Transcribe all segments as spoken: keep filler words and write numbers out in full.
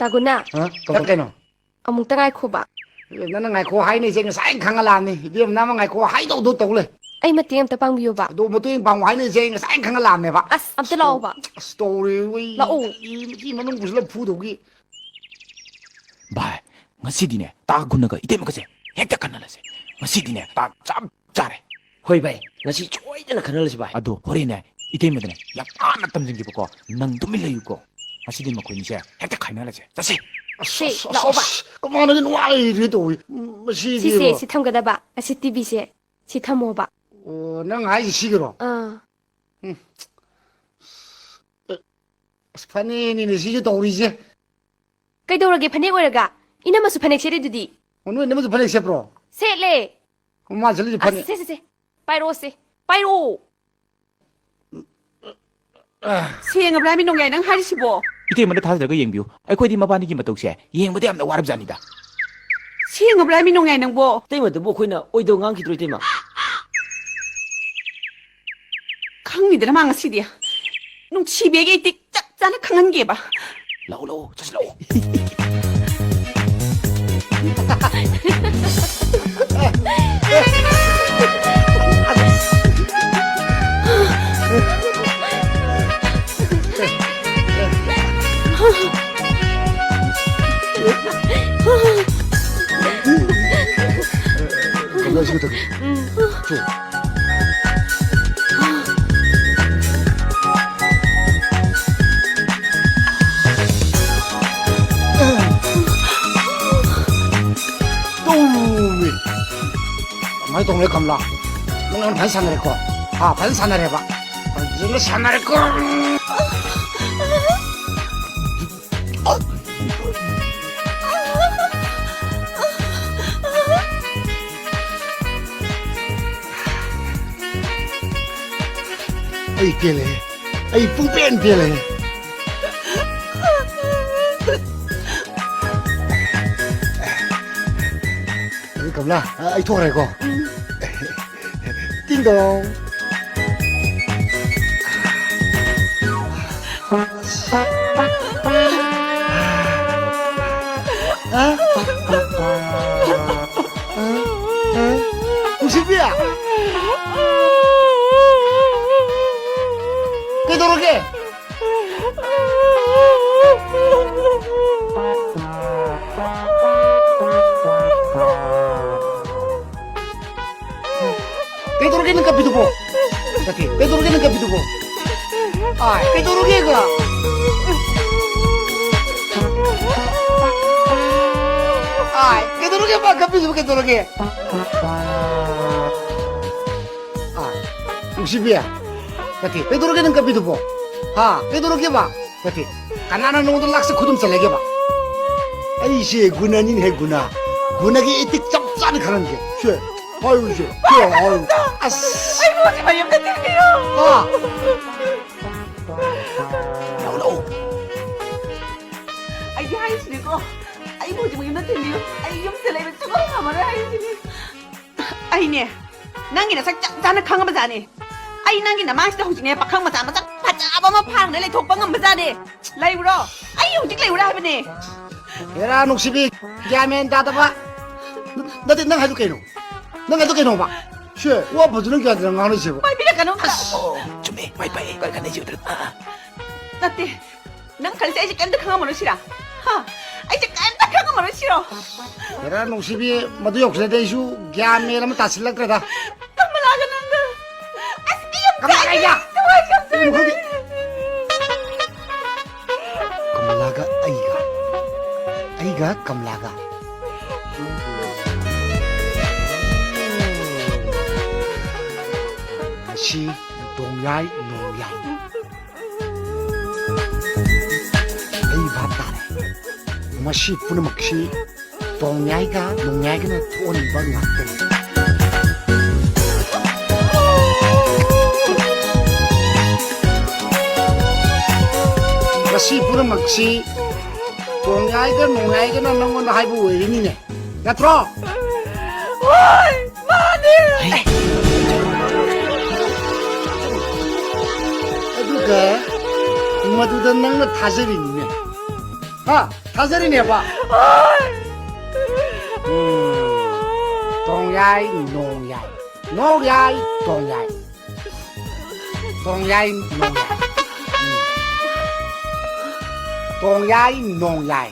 ꯇꯥꯒꯨꯅ, ꯍꯥ? ꯀꯩꯅꯣ? ꯑꯃꯨꯛꯇ ꯉꯥꯏꯈꯣꯕ꯫ ꯑꯦ, ꯅꯪꯅ ꯉꯥꯏꯈꯣ ꯍꯥꯏꯅꯤꯁꯦ ꯉꯁꯥꯏꯅ ꯈꯪꯉ ꯂꯥꯛꯑꯕꯅꯤ꯫ ꯏꯕꯦꯝꯃ, ꯅꯪ ꯉꯥꯏꯈꯣ ꯍꯥꯏꯗꯧꯗꯣ ꯇꯧ ꯂꯩ꯫ ꯑꯩ ꯃꯇꯦꯡ ꯑꯝꯇ ꯄꯥꯡꯕꯤꯌꯣꯕ꯫ ꯑꯗꯣ ꯃꯇꯦꯡ ꯄꯥꯡꯉꯨ ꯍꯥꯏꯅꯤꯁꯦ ꯉꯁꯥꯏꯅ ꯈꯪꯉ ꯂꯥꯛꯑꯕꯅꯦꯕ꯫ ꯑꯁ, ꯑꯝꯇ ꯂꯥꯛꯑꯣꯕ꯫ ꯑꯁ, ꯇꯧꯔꯦ, ꯎꯏ, ꯂꯥꯛꯑꯣ꯫ ꯏ, ꯃꯤ ꯃꯅꯨꯡ ꯄꯨꯁꯤꯜꯂ ꯐꯨꯗꯧꯒꯤ꯫ ꯚꯥꯏ, ꯉꯁꯤꯗꯤꯅꯦ, ꯇꯥꯒꯨꯅꯒ ꯏꯇꯩꯃꯒꯁꯦ ꯍꯦꯛꯇ ꯈꯟꯅꯔꯁꯦ꯫ ꯉꯁꯤꯗꯤꯅꯦ, ꯇꯥꯟ ꯆꯞ ꯆꯥꯔꯦ꯫ ꯍꯣꯏ ꯚꯥꯏ, ꯉꯁꯤ ꯁꯣꯏꯗꯅ ꯈꯟꯅꯔꯁꯤ ꯚꯥꯏ꯫ ꯑꯗꯣ ꯍꯣꯔꯦꯟꯅꯦ, ꯏꯇꯩꯃꯗꯅꯦ ꯌꯥꯝ ꯋꯥꯅ ꯇꯝꯁꯤꯟꯈꯤꯕꯀꯣ, ꯅꯪ ꯇꯨꯃꯤꯟ ꯂꯩꯌꯨꯀꯣ꯫ ꯉꯁꯤꯗꯤ ꯃꯈꯣꯏꯅꯤꯁꯦ ꯍꯦꯛꯇ ꯈꯥꯏꯅꯔꯁꯦ꯫ ꯆꯠꯁꯦ꯫ ꯑꯁ, ꯁꯦ, ꯑꯁ, ꯑꯁ, ꯂꯥꯛꯑꯣ ꯚꯥꯏ꯫ ꯑꯁ, ꯀꯃꯥꯏꯅ ꯅꯨꯡꯉꯥꯏꯔꯤꯔꯦ ꯇꯧꯔꯤ꯫ ꯃꯁꯤꯗꯤ ꯁꯤꯁꯦ, ꯁꯤ ꯊꯝꯒꯗꯕ꯫ ꯉꯁꯤ ꯇꯤꯚꯤꯁꯦ ꯁꯤ ꯊꯝꯃꯣꯕ꯫ ꯑꯣ, ꯅꯪ ꯍꯥꯏꯁꯦ ꯁꯤꯒꯤꯔꯣ? ꯑꯥ꯫ ꯎꯝ꯫ ꯑꯁ, ꯐꯅꯦꯛꯅꯤꯅꯦ ꯁꯤꯁꯨ ꯇꯧꯔꯤꯁꯦ꯫ ꯀꯩꯗꯧꯔꯒꯦ ꯐꯅꯦꯛ ꯑꯣꯏꯔꯒ? ꯏꯅꯝꯃꯁꯨ ꯐꯅꯦꯛ ꯁꯦꯠꯂꯤꯗꯨꯗꯤ꯫ ꯑꯣ, ꯅꯣꯏ ꯏꯅꯝꯃꯁꯨ ꯐꯅꯦꯛ ꯁꯦꯠꯄ꯭ꯔꯣ? ꯁꯦꯠꯂꯦ꯫ ꯃꯥ ꯁꯦꯠꯂꯤꯁꯦ ꯑꯁ, ꯐꯅꯦꯛ꯫ ꯁꯦ, ꯁꯦ, ꯁꯦ꯫ ꯄꯥꯏꯔꯛꯑꯣꯁꯦ꯫ ꯄꯥꯏꯔꯛꯑꯣ꯫ ꯁꯦꯡꯉꯕ꯭ꯔꯥ ꯃꯤ ꯅꯣꯡꯌꯥꯏ ꯅꯪ ꯍꯥꯏꯔꯤꯁꯤꯕꯣ? ꯏꯇꯩꯃꯗ ꯊꯥꯖꯗ꯭ꯔꯒ ꯌꯦꯡꯕꯤꯌꯨ꯫ ꯑꯩꯈꯣꯏꯗꯤ ꯃꯕꯥꯅꯤꯒꯤ ꯃꯇꯧꯁꯦ ꯌꯦꯡꯕꯗ ꯌꯥꯝꯅ ꯋꯥꯔꯕꯖꯥꯠꯅꯤꯗ꯫ ꯁꯦꯡꯉꯕ꯭ꯔꯥ ꯃꯤ ꯅꯣꯡꯌꯥꯏ ꯅꯪꯕꯣ? ꯏꯇꯩꯃꯗꯨꯕꯨ ꯑꯩꯈꯣꯏꯅ ꯑꯣꯏꯗꯧ ꯉꯥꯡꯈꯤꯗ꯭ꯔꯣ, ꯏꯇꯩꯃ? ꯈꯪꯉꯤꯗꯅ ꯃꯥ ꯉꯁꯤꯗꯤ꯫ ꯅꯨꯡꯁꯤꯕꯤꯒꯤ ꯏꯇꯤꯛ ꯆꯞ ꯆꯥꯅ ꯈꯪꯍꯟꯒꯦꯕ꯫ ꯂꯥꯛꯑꯣ, ꯂꯥꯛꯑꯣ, ꯆꯠꯁꯤ ꯂꯥꯛꯑꯣ꯫ ꯇꯧꯔꯦ꯫ ꯀꯃꯥꯏꯅ ꯇꯧꯅꯤ ꯀꯝꯂꯥ? ꯅꯪ ꯐꯖꯅ ꯁꯥꯟꯅꯔꯦꯀꯣ? ꯍꯥ, ꯐꯖꯅ ꯁꯥꯟꯅꯔꯦꯕ? ꯐꯖꯅ ꯁꯥꯟꯅꯔꯦꯀꯣ? ꯑꯩ ꯄꯦꯜꯂꯦ꯫ ꯑꯩ ꯄꯨꯡꯄꯦꯟ ꯄꯦꯜꯂꯦ꯫ ꯑꯗꯨ ꯀꯝꯂꯥ, ꯑꯩ ꯊꯣꯛꯈ꯭ꯔꯦꯀꯣ꯫ ꯎꯝ꯫ ꯇꯤꯡ ꯇꯣꯡ꯫ ꯍꯥ? ꯍꯥ? ꯍꯥ? ꯅꯨꯡꯁꯤꯕꯤ! ꯀꯩꯗꯧꯔꯒꯦ? ꯀꯩꯗꯧꯔꯒꯦ ꯅꯪ ꯀꯞꯄꯤꯗꯨꯕꯣ? ꯅꯠꯇꯦ, ꯀꯩꯗꯧꯔꯒꯦ ꯅꯪ ꯀꯞꯄꯤꯗꯨꯕꯣ? ꯑꯥꯏ, ꯀꯩꯗꯧꯔꯒꯦꯒ? ꯑꯥꯏ, ꯀꯩꯗꯧꯔꯒꯦꯕ ꯀꯞꯄꯤꯗꯨꯕꯣ, ꯀꯩꯗꯧꯔꯒꯦ? ꯑꯥꯏ, ꯅꯨꯡꯁꯤꯕꯤ, ꯅꯠꯇꯦ, ꯀꯩꯗꯧꯔꯒꯦ ꯅꯪ ꯀꯞꯄꯤꯗꯨꯕꯣ? ꯍꯥ? ꯀꯩꯗꯧꯔꯒꯦꯕ? ꯅꯠꯇꯦ, ꯀꯅꯥꯅ ꯅꯉꯣꯟꯗ ꯂꯥꯛꯁ ꯈꯨꯗꯨꯝ ꯆꯜꯂꯒꯦꯕ? ꯑꯩꯁꯦ ꯒꯨꯅꯥꯅꯤꯅꯦ ꯍꯦ, ꯒꯨꯅꯥ꯫ ꯒꯨꯅꯥꯒꯤ ꯏꯇꯤꯛ ꯆꯞ ꯆꯥꯅ ꯈꯪꯍꯟꯒꯦ꯫ ꯁꯦ, ꯍꯥꯏꯔꯨꯁꯦ꯫ ꯁꯦ, ꯍꯥꯏꯔꯨ꯫ ꯑꯁ꯫ ꯑꯩꯕꯨ ꯍꯧꯖꯤꯛ ꯃꯌꯨꯝꯗ ꯊꯤꯟꯕꯤꯌꯨ꯫ ꯍꯥ? ꯂꯥꯛꯑꯣ, ꯂꯥꯛꯑꯣ꯫ ꯑꯩꯗꯤ ꯍꯥꯏꯁꯤꯅꯤꯀꯣ, ꯑꯩꯕꯨ ꯍꯧꯖꯤꯛ ꯃꯌꯨꯝꯗ ꯊꯤꯟꯕꯤꯌꯨ꯫ ꯑꯩ ꯌꯨꯝꯁꯤꯗ ꯂꯩꯕ ꯁꯨꯡꯉꯝ ꯉꯝꯃꯔꯣꯏ ꯍꯥꯏꯁꯤꯅꯤ꯫ ꯑꯩꯅꯦ, ꯅꯪꯒꯤ ꯅꯁꯛ ꯆꯞ ꯆꯥꯅ ꯈꯪꯉꯕ ꯖꯥꯠꯅꯤ꯫ ꯑꯩ ꯅꯪꯒꯤ ꯅꯃꯥꯡꯁꯤꯗ ꯍꯧꯖꯤꯛꯅꯦ, ꯄꯥꯈꯪ ꯃꯆꯥ ꯃꯁꯛ ꯐꯖꯕ ꯑꯃ ꯐꯥꯡꯅ ꯂꯩꯊꯣꯛꯄ ꯉꯝꯕ ꯖꯥꯠꯅꯤ꯫ ꯂꯩꯕ꯭ꯔꯣ? ꯑꯩ ꯍꯧꯖꯤꯛ ꯂꯩꯕ꯭ꯔꯥ ꯍꯥꯏꯕꯅꯦ꯫ ꯍꯦꯔꯥ ꯅꯨꯡꯁꯤꯕꯤ, ꯒ꯭ꯌꯥꯟ ꯃꯦꯟ ꯇꯥꯗꯕ꯫ ꯅꯠꯇꯦ, ꯅꯪ ꯍꯥꯏꯗꯣ ꯀꯩꯅꯣ? ꯅꯪ ꯍꯥꯏꯗꯣ ꯀꯩꯅꯣꯕ? ꯁꯦ, ꯋꯥ ꯐꯖꯅ ꯒ꯭ꯌꯥꯟ ꯇꯥꯅ ꯉꯥꯡꯅꯁꯦꯕ꯫ ꯄꯥꯏꯕꯤꯔꯛꯀꯅꯨ ꯑꯝꯇ꯫ ꯑꯁ꯫ ꯑꯣ, ꯆꯨꯝꯃꯦ, ꯃꯥꯏ ꯄꯥꯛꯑꯦ, ꯀꯔꯤ ꯈꯟꯅꯩꯁꯦ ꯎꯗ꯭ꯔꯣ? ꯑꯥ, ꯑꯥ꯫ ꯅꯠꯇꯦ, ꯅꯪ ꯈꯜꯂꯤꯁꯦ ꯑꯩꯁꯦ ꯀꯩꯝꯇ ꯈꯪꯉꯝꯃꯔꯣꯏ ꯁꯤꯔꯥ? ꯍꯥ? ꯑꯩꯁꯦ ꯀꯩꯝꯇ ꯈꯪꯉꯝꯃꯔꯣꯏ ꯁꯤꯔꯣ? ꯍꯦꯔꯥ ꯅꯨꯡꯁꯤꯕꯤ, ꯃꯗꯨ ꯌꯧꯁꯤꯜꯂꯗꯤ ꯑꯩꯁꯨ ꯒ꯭ꯌꯥꯟ ꯃꯦꯟ ꯑꯃ ꯇꯥꯁꯤꯜꯂꯛꯇ꯭ꯔꯦꯗ꯫ ꯀꯃꯂꯥꯒ ꯅꯪꯒ꯫ ꯑꯁ, ꯑꯩ ꯌꯥꯝ ꯀꯃꯂꯥ ꯆꯥꯛꯑꯦ꯫ ꯑꯩꯒ? ꯀꯃꯥꯏ ꯀꯩꯅꯣ ꯈꯪꯗꯦ꯫ ꯇꯧꯗꯣꯏꯅꯣ? ꯀꯃꯂꯥꯒ ꯑꯩꯒ꯫ ꯑꯩꯒ ꯀꯃꯂꯥꯒ꯫ ꯃꯁꯤ ꯗꯣꯡꯌꯥꯏ ꯅꯣꯡꯌꯥꯏ꯫ ꯑꯩ ꯚꯥꯞ ꯇꯥꯔꯦ꯫ ꯃꯁꯤ ꯄꯨꯝꯅꯃꯛꯁꯤ ꯇꯣꯡꯌꯥꯏꯒ ꯅꯣꯡꯌꯥꯏꯒꯅ ꯊꯣꯛꯍꯟꯕ ꯉꯥꯛꯇꯅꯤ꯫ ꯃꯁꯤ ꯄꯨꯝꯅꯃꯛꯁꯤ ꯇꯣꯡꯌꯥꯏꯒ ꯅꯣꯡꯌꯥꯏꯒꯅ ꯅꯪꯉꯣꯟꯗ ꯍꯥꯏꯕ ꯑꯣꯏꯔꯤꯅꯤꯅꯦ, ꯅꯠꯇ꯭ꯔꯣ? ꯍꯣꯏ, ꯃꯥꯅꯦ꯫ ꯑꯗꯨꯒ ꯃꯗꯨꯗ ꯅꯪꯅ ꯊꯥꯖꯔꯤꯅꯤꯅꯦ꯫ ꯍꯥ? ꯊꯥꯖꯔꯤꯅꯦꯕ? ꯎꯝ꯫ ꯇꯣꯡ ꯌꯥꯏ, ꯅꯣꯡ ꯌꯥꯏ꯫ ꯅꯣꯡ ꯌꯥꯏ, ꯇꯣꯡ ꯌꯥꯏ꯫ ꯇꯣꯡ ꯌꯥꯏ, ꯅꯣꯡ ꯌꯥꯏ꯫ ꯎꯝ꯫ ꯇꯣꯡ ꯌꯥꯏ, ꯅꯣꯡ ꯌꯥꯏ꯫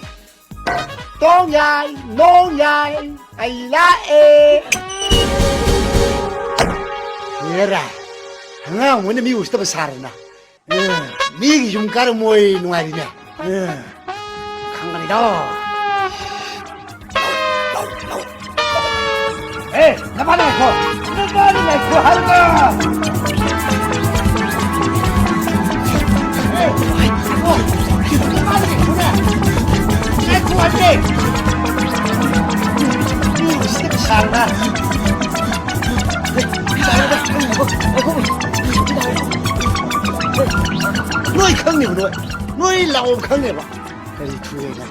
ꯇꯣꯡ ꯌꯥꯏ, ꯅꯣꯡ ꯌꯥꯏ꯫ ꯑꯩ ꯂꯥꯛꯑꯦ꯫ ꯍꯦꯔꯥ, ꯑꯉꯥꯡ ꯑꯣꯏꯅ ꯃꯤ ꯎꯁꯤꯠꯇꯕ ꯁꯥꯔꯦꯅ꯫ ꯑꯦ, ꯃꯤꯒꯤ ꯌꯨꯝ ꯀꯥꯔꯝꯃꯣꯏ ꯅꯨꯡꯉꯥꯏꯔꯤꯅꯦ꯫ ꯑꯦ, ꯈꯪꯒꯅꯤꯗꯣ꯫ ꯑꯦ, ꯅꯄꯥꯗ ꯉꯥꯏꯈꯣ꯫ ꯅꯄꯥꯗ ꯉꯥꯏꯈꯣ ꯍꯥꯏꯔꯒ꯫ ꯑꯦ, ꯉꯥꯏꯈꯣ꯫ ꯅꯄꯥꯗ ꯉꯥꯏꯈꯣꯅꯦ꯫ ꯉꯥꯏꯈꯣ ꯍꯥꯏꯕꯅꯦ꯫ ꯃꯤ ꯎꯁꯤꯠꯇꯕ ꯁꯥꯔꯗ꯫ ꯅꯣꯏ ꯈꯪꯅꯦꯕ, ꯅꯣꯏ꯫ ꯅꯣꯏ ꯂꯥꯛꯑꯣ ꯈꯪꯅꯦꯕ꯫ ꯀꯔꯤ ꯊꯨꯔꯦꯅ?